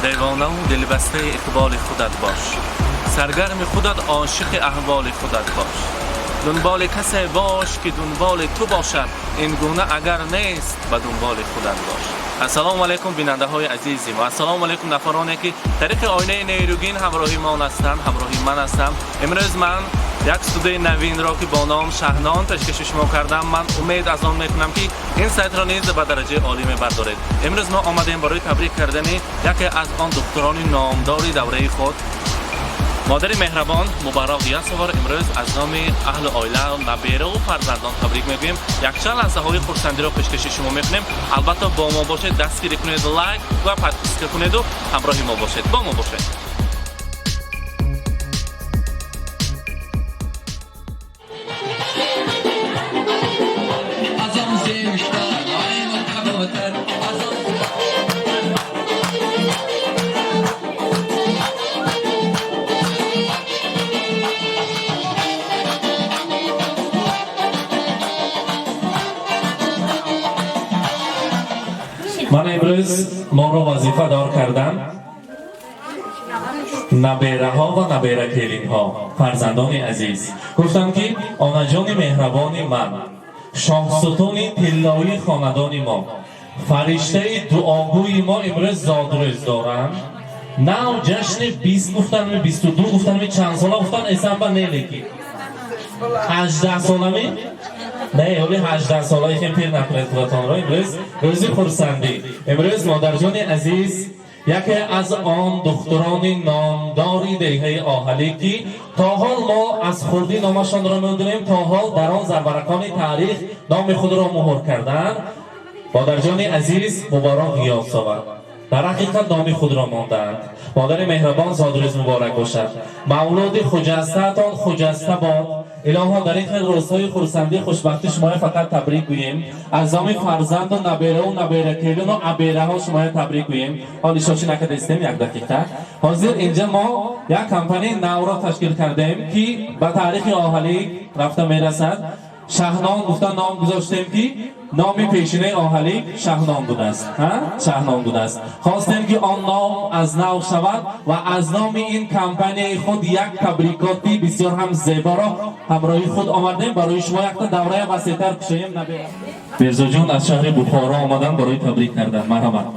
Девонаву дилбастаи иқболи худат бош, саргарми худат, ошиқи аҳволи худат бош. Дунболи касе бош, ки дунболи ту бошад, ин гуна агар нест, ба дунболи худат бош. Ассалому алайкум, бинандаҳои азизи мо, ассалому алайкум, нафароне, ки тариқи оинаи нерӯгин ҳамроҳи мо ҳастанд, ҳамроҳи ман ҳастам. Имрӯз ман як студияи навинро, ки бо ном Шаҳнон, пешкаши шумо кардам. Ман умед аз он мекунам, ки ин сайтро низ ба дараҷаи олӣ мебардоред. Имрӯз мо омадем барои табрик кардани яке аз он духтурони номдори давраи худ, модари меҳрабон Мубарроқ Ғиёсоваро имрӯз аз номи аҳлу оила, набераву фарзандон табрик мегӯем. Якчанд лаҳзаҳои хурсандиро пешкаши шумо мекунем. Албатта, бо мо бошед, дастгирӣ кунед, лайк ва подписка кунеду ҳамроҳи мо бошед, бо мо бошед. Аз он зиштар айни кабутар, аз он. Ман имрӯз моро вазифадор кардам набераҳо ва наберакелинҳо, фарзандони азиз. Гуфтам, ки онаҷони меҳрабони ман, шоҳсутуни тиллоии хонадони мо, фариштаи дуогӯи мо имрӯз зодрӯз доранд. Нав ҷашни 20 гуфтанми, 22 гуфтанми, чанд сола гуфтан эсамба нелеки 18 солами. Не, ҳоли 18 солаи хем пир накунед худатонро. Имрӯз рӯзи хурсандӣ. Имрӯз модарҷони азиз, яке аз он духтурони номдори деҳаи Оҳалӣ, ки то ҳол мо аз хурдӣ номашонро медонем, то ҳол дар он зарбаракони таърих номи худро муҳр карданд, модарҷони азиз Муборак Ғиёсова дар ҳақиқат номи худро мондаанд. Модари меҳрабон, зодрӯз муборак бошад, мавлуди хуҷастаатон хуҷаста бод. Илоҳо, дар ин хел рӯзҳои хурсандӣ, хушбахтӣ шумоя фақат табрик гӯем. Аз номи фарзанду набераву наберакелуну абераҳо шумоя табрик гӯем. Ҳоли шошӣ накардистем, як дақиқа. Ҳозир инҷа мо як компанияи навро ташкил кардем, ки ба таърихи Оҳалӣ рафта мерасад. Шаҳнон гуфта ном гузоштем, ки номи пешинаи Оҳалӣ Шаҳнон будааст, Шаҳнон будааст. Хостем, ки он ном аз нав шавад ва аз номи ин компанияи худ як табрикоти бисёр ҳам зеборо ҳамроҳи худ омардем барои шумо. Якта даврая васеътар кушоем. Мирзоҷон аз шаҳри Бухоро омадан барои табрик кардан. Марҳамат.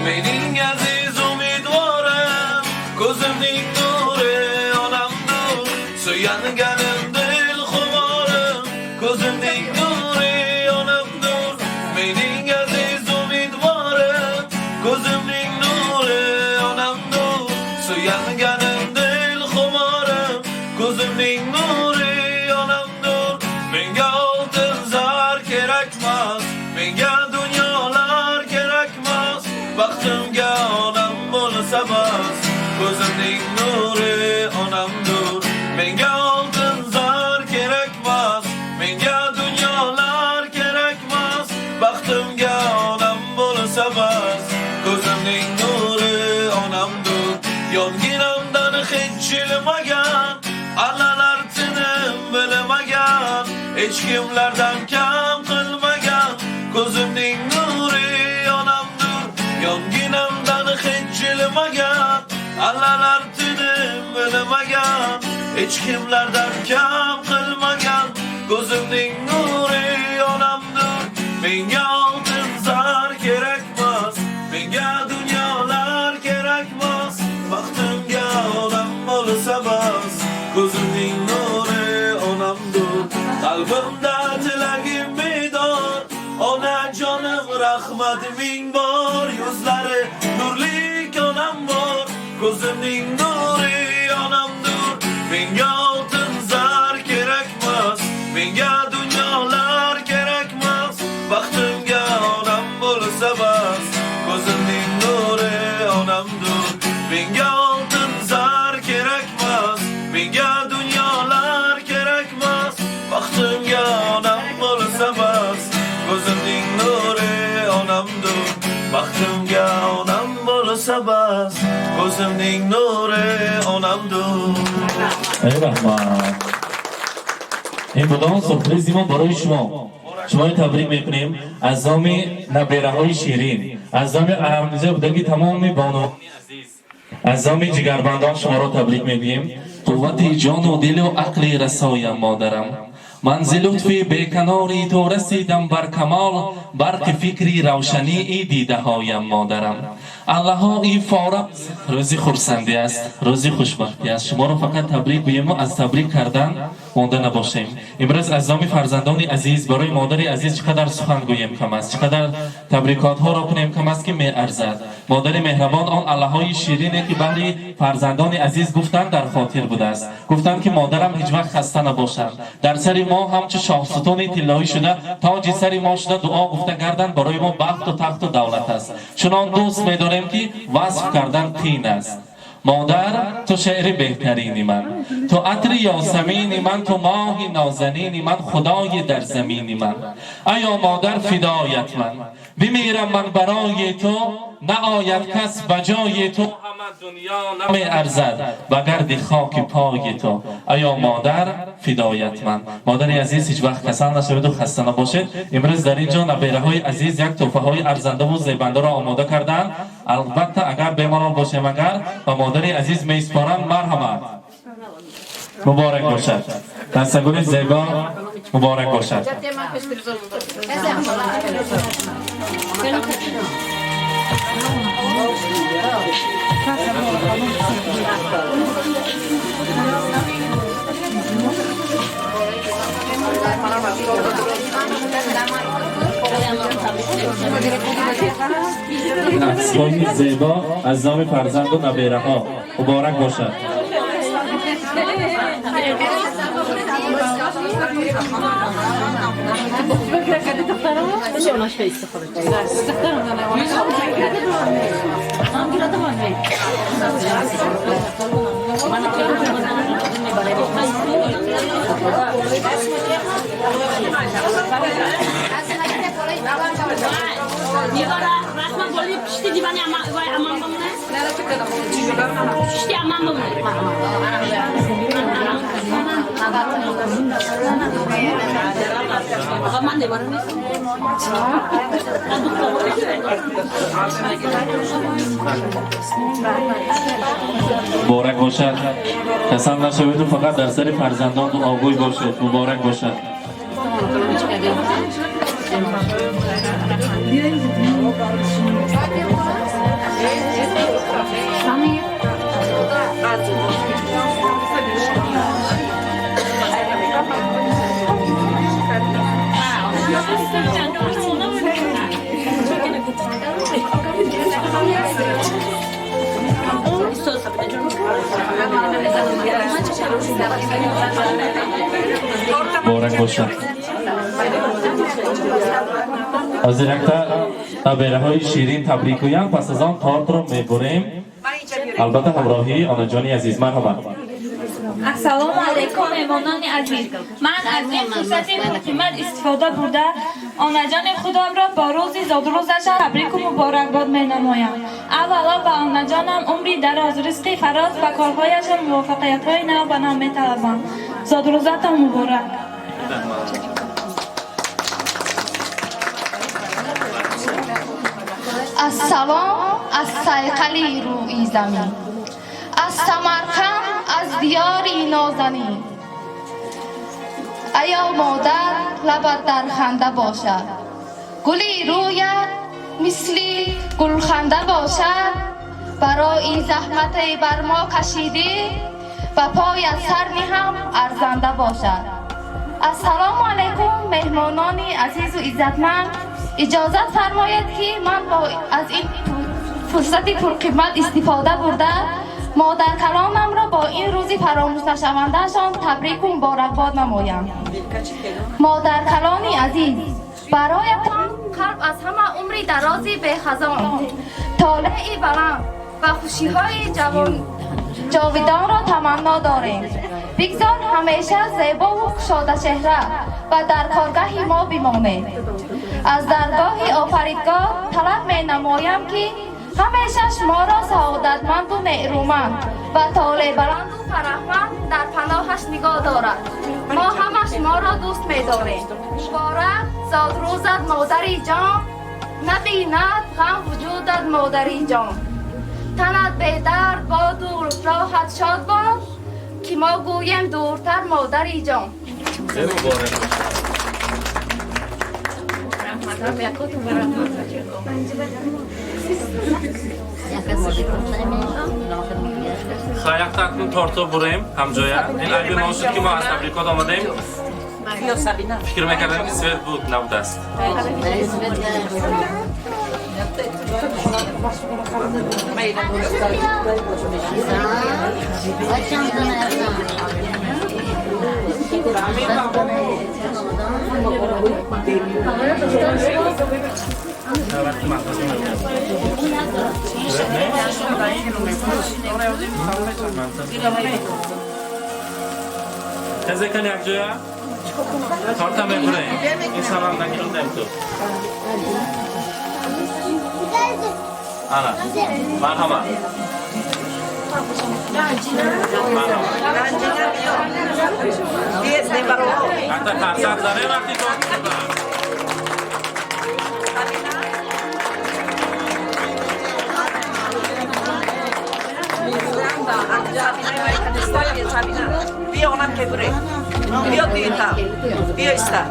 Mening aziz umidvorim, ko'zimning nuri onamdur, suyanganim dil xumorim, ko'zimning nuri onamdur. Mening aziz umidvorim, ko'zimning nuri onamdur, suyanganim dil xumorim, ko'zimning nuri onamdur. Menga oltin zar kerakmas, menga dunyolar kerakmas, baxtimga onam bo'lsa bas, ko'zimning nuri onamdur. Menga oltin zar kerakmas, menga dunyolar kerakmas, baxtimga onam bo'lsa bas, ko'zimning nuri onamdur. Yonginamdan hech jilmagan, allalar tinim bilmagan, hech kimlardan kam qilmagan, ko'zimning nuri onamdur. Yonginamdan hech jilmagan, allalar tinim bilmagan, hech kimlardan kam qilmagan, ko'zimning nuri onamdur. Menga oltin zar kerakmas, menga dunyolar kerakmas, baxtimga onam bo'lsa bas, ko'zimning nuri onamdur. Qalbimda tilagim bedor, onajonim, rahmat ming bor, yuzlari nurli onam bor, ko'zimning nuri onamdur. Menga oltin zar kerakmas, menga dunyolar kerakmas, baxtimga onam bo'lsa bas, ko'zimning nuri onamdur. Menga oltin zar kerakmas, menga dunyolar kerakmas, baxtimga onam bo'lsa bas, ko'zimning nuri onamdur. Baxtimga onam bo'lsa bas, ko'zimning nuri onamdur. Эй, раҳмат. Ин будон сюрпризи мо барои шумо. Шуморо табрик мекунем аз номи набераҳои ширин, аз номи аҳамнизо будаги тамоми бонувони азиз, аз номи ҷигарбандон шуморо табрик мегӯем. Қуввати ҷону дилу ақли расоям, модарам. Ман зи лутфи беканори ту расидам бар камол, барқи фикри равшании дидаҳоям, модарам. Аллаҳои фора, рӯзи хурсандӣ аст, рӯзи хушбахтӣ аст. Шуморо фақат табрик гӯему аз табрик кардан монда набошем. Имрӯз аз номи фарзандони азиз барои модари азиз чӣ қадар сухан гӯем, кам аст, чӣ қадар табрикотҳоро кунем, кам аст, ки меарзад. Модари меҳрабон он аллаҳои ширине, ки баҳри фарзандони азиз гуфтанд, дар хотир будааст. Гуфтанд, ки модарам ҳеҷ вақт хаста набошанд, дар сари мо ҳамчу шоҳсутуни тиллоӣ шуда, тоҷи сари мо шуда, дуо гуфта гарданд, барои мо бахту тахту давлат аст. Чунон дӯст медорем, ки васф кардан қин аст. Модар, ту шеъри беҳтарини ман, ту атри ёсамини ман, ту моҳи нозанини ман, худои дар замини ман. Аё модар, фидоят ман, бимирам ман барои ту, наояд кас ба ҷои ту, ҳама дунё намеарзад ба гарди хоки пои ту. Аё модар, фидоят ман. Модари азиз, ҳеҷ вақт касал нашаведу хаста набошед. Имрӯз дар ин ҷо набераҳои азиз як тӯҳфаҳои арзандаву зебандаро омода карданд. Албатта, агар бемалол бошем, агар ба модари азиз месупоранд. Марҳамат, муборак бошад, дастагули зебо муборак бошад. Аксҳои зебо аз номи фарзанду набераҳо муборак бошад. Муборак бошад. Касал нашаведу фақат дар сари фарзандон дуогӯй бошед. Муборак бошад. Муборак бошад. Ҳозир якта набераҳои ширин табрик гӯям, пас аз он тортро мебурем, албатта ҳамроҳии онаҷони азиз. Марҳамат. Ассалому алайкум, меҳмонони азиз. Ман аз ин фурсати пурқимат истифода бурда, онаҷони худамро бо рӯзи зодрӯзашон табрику муборакбод менамоям. Аввало ба онаҷонам умри дароз, ризқи фароз, ба корҳояшон муваффақиятҳои нав ба нав металабам. Зодрӯзатон муборак. Ассалом аз сайқали рӯи замин, аз Самарқанд, аз диёри нозанин. Аё модар, лабат дар ханда бошад, гули рӯят мисли гулханда бошад. Барои заҳмате бар мо кашидӣ, ба поят сар ниҳам арзанда бошад. Ассалому алайкум, меҳмонони азизу иззатманд. Иҷозат фармоед, ки ман аз ин фурсати пурқимат истифода бурда, модаркалонамро бо ин рӯзи фаромӯшнашавандаашон табрику муборакбод намоям. Модаркалони азиз, бароятон қалб аз ҳама умри дарози бехазон, толеи баланд ва хушиҳои ҷовидонро таманно дорем. Бигзор ҳамеша зебову кушодачеҳра ва дар коргаҳи мо бимонед. Аз даргоҳи офаридгор талаб менамоям, ки ҳамеша шуморо саодатманду нерӯманд ва толеъбаланду фараҳманд дар паноҳаш нигоҳ дорад. Мо ҳама шуморо дӯст медорем. Муборак. Зодрӯзат, модари ҷон, набинад ғам вуҷудат, модари ҷон. Танат бедард боду роҳат шод бод, ки мо гӯем дуртар, модари ҷон. Муборак бошад. Хай, якта акнун торто бурем ҳамҷоя. Ин айби мо шуд, ки мо аз табрикот омадем. Фикр мекардем, ки свет буд, набудааст. Хезе кан, якҷоя торта мебурем. Ин салам нагирудем ту. Ана, марҳамат. Марҳамат. Якта қарсак занем вақти торт бурдан. Бия, онам ке буре. Биё дита. Биё иста.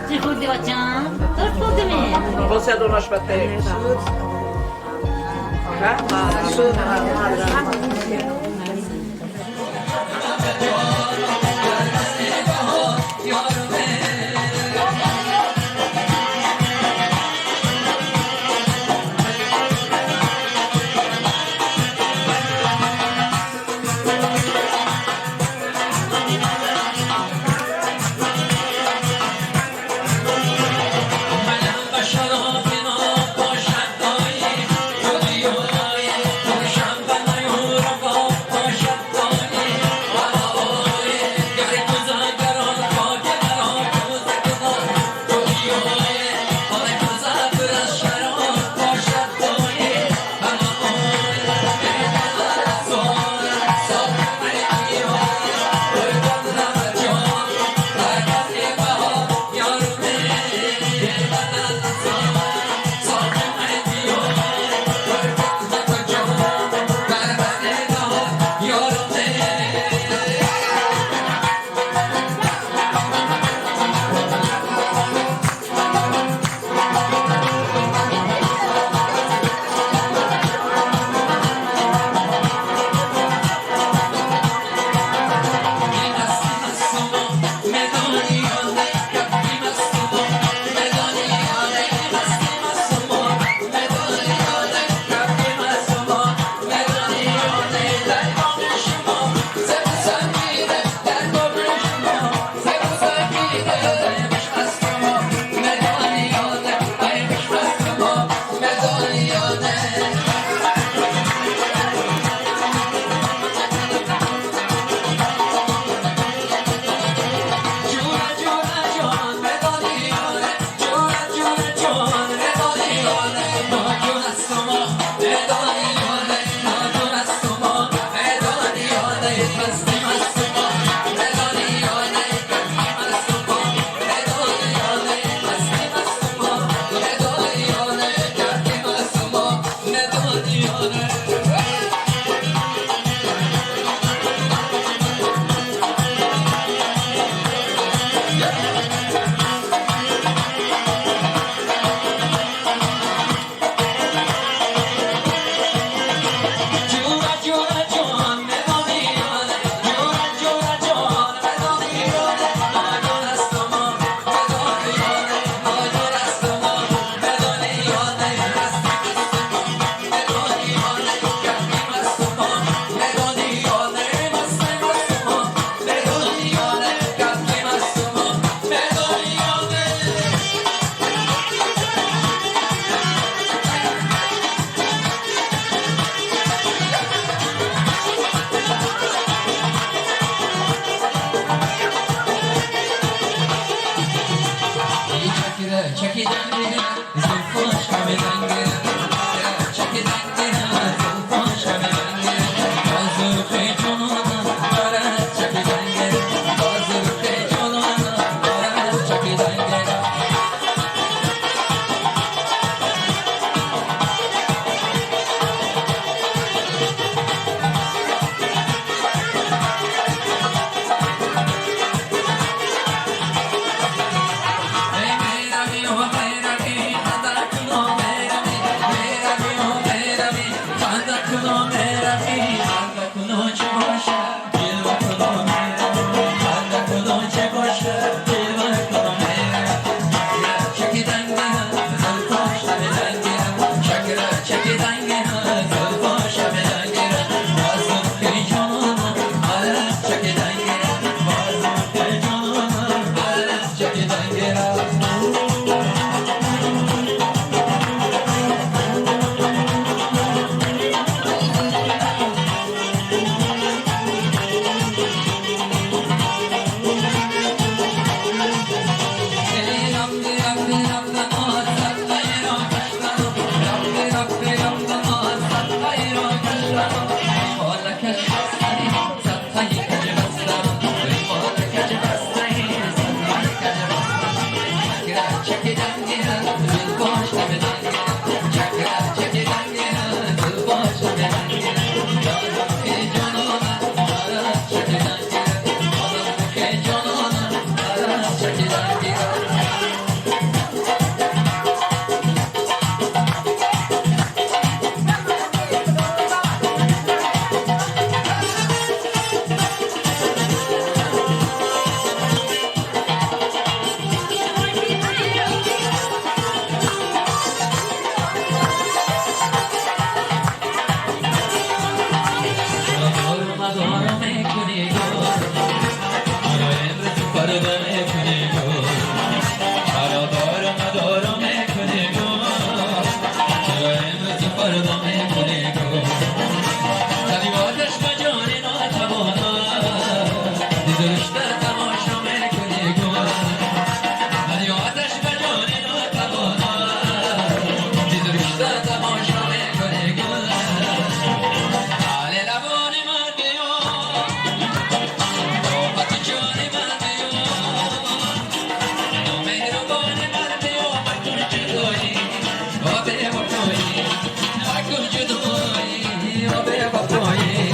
Чӣ хӯрдӣ, бачам? Торт хӯрдӣ? Você dona Shpate. Bye. وفایی.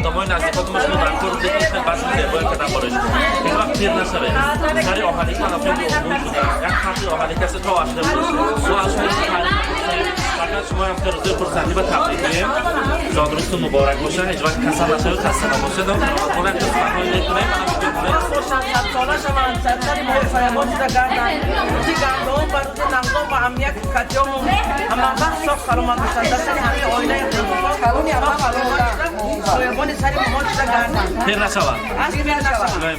Одамои наздикотон шумо дар кор баъзи зебоя кадан барои шумо ҳеҷ вақт пир нашавед. Сари оҳалика нафрати обрӯ шуда як ҳаққи оҳалика аст то ашда буд. Мо аз шумо фақат шумоям рӯзои хурсандӣ ба табрик мегӯем. Зодрӯзтон муборак бошад. Ҳеҷ вақт касал нашавед, хаста набошед. Мо як суханҳое мекунем. Бошанд, садсола шаванд, садсари моҳи саябон шуда гарданд, рӯзи гандум ба рӯзи нағзон ба амният катиёму ҳамавақт соф саломат бошанд, дар сари ҳамаи оилаи соябони сари моҳ шуда гарданд. Пир нашаванд. Аз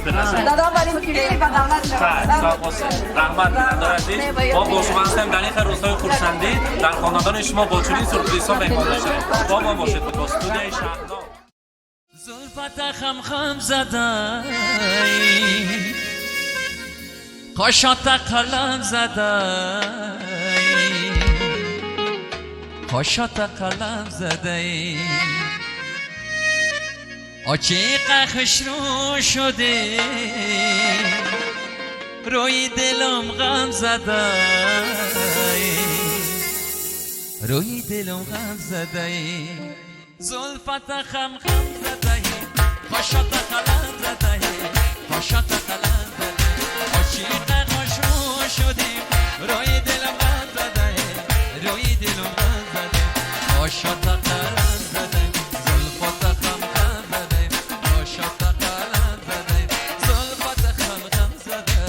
пир нашаванд. Дадам барин пири ба давлат шаванд. Сог бошед. Раҳмат, бинандаи азиз. Мо бо шумо ҳастем дар ин рӯзҳои хурсандӣ дар хонадони шумо бо чунин сюрпризҳо меҳмон мешавем. Бо мо бошед бо студияи Шаҳно. زلفت خم خم زده، قاشات قلم زده، قاشات قلم زده، آچیق خوش رو شده، روی دلم غم زده، روی دلم غم زده، زلفت خم خم زده، قاشات قلم زده، قاشات قلم زده، عاشق خوش رو شدیم، روی دلم غم زده، روی دلم غم زده، قاشات قلم زده، زلفت خم خم زده، قاشات قلم زده، زلفت خم خم زده.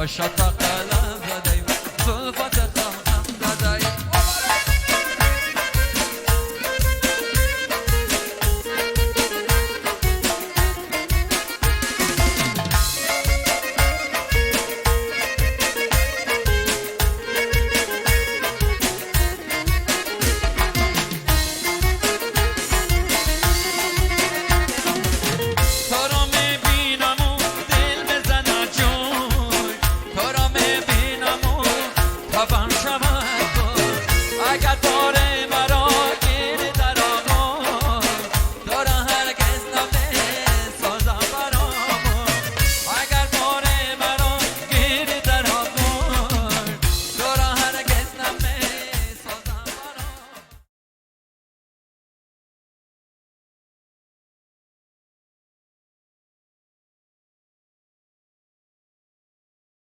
Қошата.